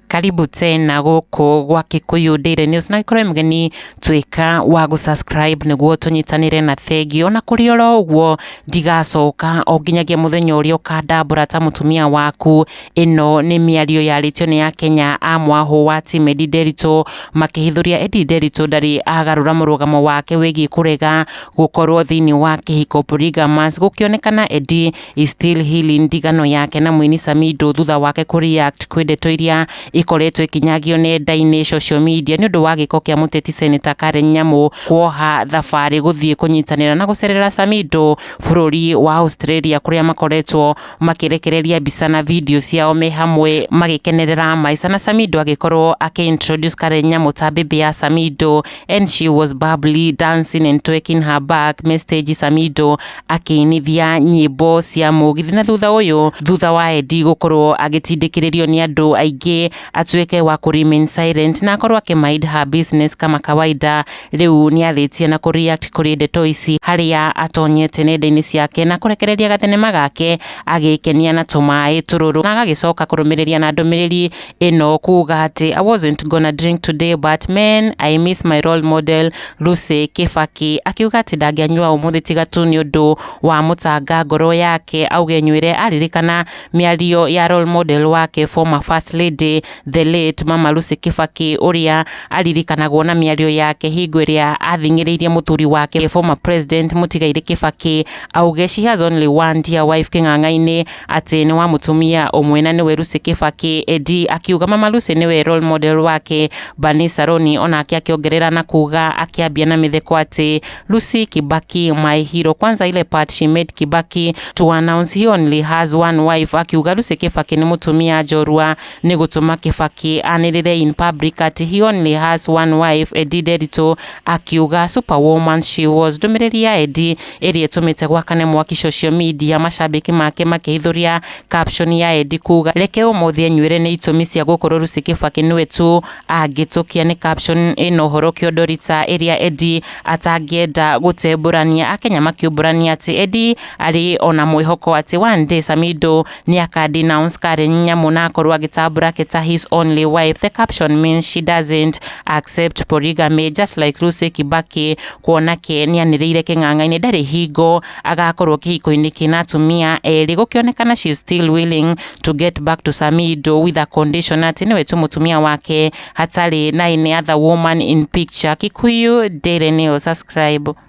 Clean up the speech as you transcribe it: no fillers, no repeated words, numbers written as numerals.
Karibu tena gũkũ gwa Kikuyu Daily News na gĩkorwo mũgeni tuĩka wa gũ-subscribe nĩguo tũnyitanĩre na thengiũ. Na kũrĩ oro ũguo ndigacoka o nginyagia mũthenya ũrĩa ũkandambũra ta mũtumia waku. Ĩno nĩ mĩario yarĩtio nĩ Akenya a mwahũ wa team Edday Nderitu makĩhithũria Edday Nderitu ndarĩ agarũra mũrũgamo wake wĩgiĩ kũrega gũkorwo thĩinĩ wa kĩhiko polygamous. Gũkĩonekana Edday is still healing ndigano yake na mũini Samidoh thutha wake kũ react kwĩ ndeto iria ikoretwo ikinyagio nenda-inĩ social media nĩ ũndũ wa gĩko kĩa mũteti Senator Karen Nyamu kuoha thabarĩ gũthiĩ kũnyitanĩra na gũcerera Samidoh bũrũri wa Australia kũrĩa makoretwo makĩrekereria mbica na video ciao me hamwe magĩkenerera maica na Samidoh agĩkorwo akĩ introduce Karen Nyamu ta baby ya Samidoh and she was bubbly dancing and twerking her back message Samidoh akĩinithia nyĩmbo cia mũgithi. Na thutha ũyũ thutha wa Edday gũkorwo agĩtindĩkĩrĩrio nĩ andũ aingĩ atuĩke wa kũ remain silent na akorwo akĩ mind her business kama kawaida, rĩu nĩarĩtie na kũ react kũrĩ ndeto ici harĩa atonyete nenda-inĩ ciake na kũrekereria gathenema gake agĩkenia na tũmaĩ tũrũrũ na agagĩcoka kũrũmĩrĩria na ndũmĩrĩri ĩno kuga atĩ "I wasn't gonna drink today, but man, I miss my role model Lucy Kibaki", akiuga atĩ ndangĩanyua ũmũthĩ tiga tu nĩ ũndũ wa mũtanga ngoro yake auge nywĩre aririkana mĩario ya role model wake, former first lady, the late Mama Lucy Kibaki, ũrĩa aririkanagwo na mĩario yake hingo ĩrĩa athing'ĩrĩirie mũthuri wake, former president Mũtigairĩ Kibaki, auge she has only one dear wife kĩng'ang'a-inĩ, atĩ nĩ wa mũtumia ũmwe na nĩwe Lucy Kibaki. Edday akiuga Mama Lucy nĩwe role model wake. Bernice Saroni onake akĩongerera na kuga akĩambia na mĩtheko atĩ "Lucy Kibaki, my hero, kwanza ile part she made Kibaki to announce he only has one wife", akiuga Lucy Kibaki nĩ mũtumia njorua nĩ gũtũma Kibaki anĩrĩre in public atĩ he only has one wife. Edday Nderitu akiuga "superwoman she was". Ndũmĩrĩri ya Edday ĩrĩa ĩtũmĩte gwakane mwaki social media, macambĩki make makĩhithũria caption ya Edday kuga reke ũmũthĩ enywĩre nĩ itũmi cia gũkorwo Lucy Kibaki nĩwe tu angĩtũkia. Nĩ caption ĩna ũhoro kĩondorita ĩrĩa Edday atangĩenda gũtembũrania, Akenya makiumbũrania atĩ Edday arĩ ona mwĩhoko atĩ one day Samidoh nĩ aka denounce Karen Nyamu na akorwo agĩtambũra ke ta his only wife. The caption means she doesn't accept polygamy just like Lucy Kibaki, kuona ke nĩanĩrĩire kĩng'ang'a-inĩ ndarĩ hingo agakorwo kĩhiko-inĩ kĩna atumia erĩ. Gũkĩonekana she is still willing to get back to Samidoh with a condition atĩ nĩwe tu mũtumia wake hatarĩ na any other woman in picture. Kikuyu Daily News, subscribe.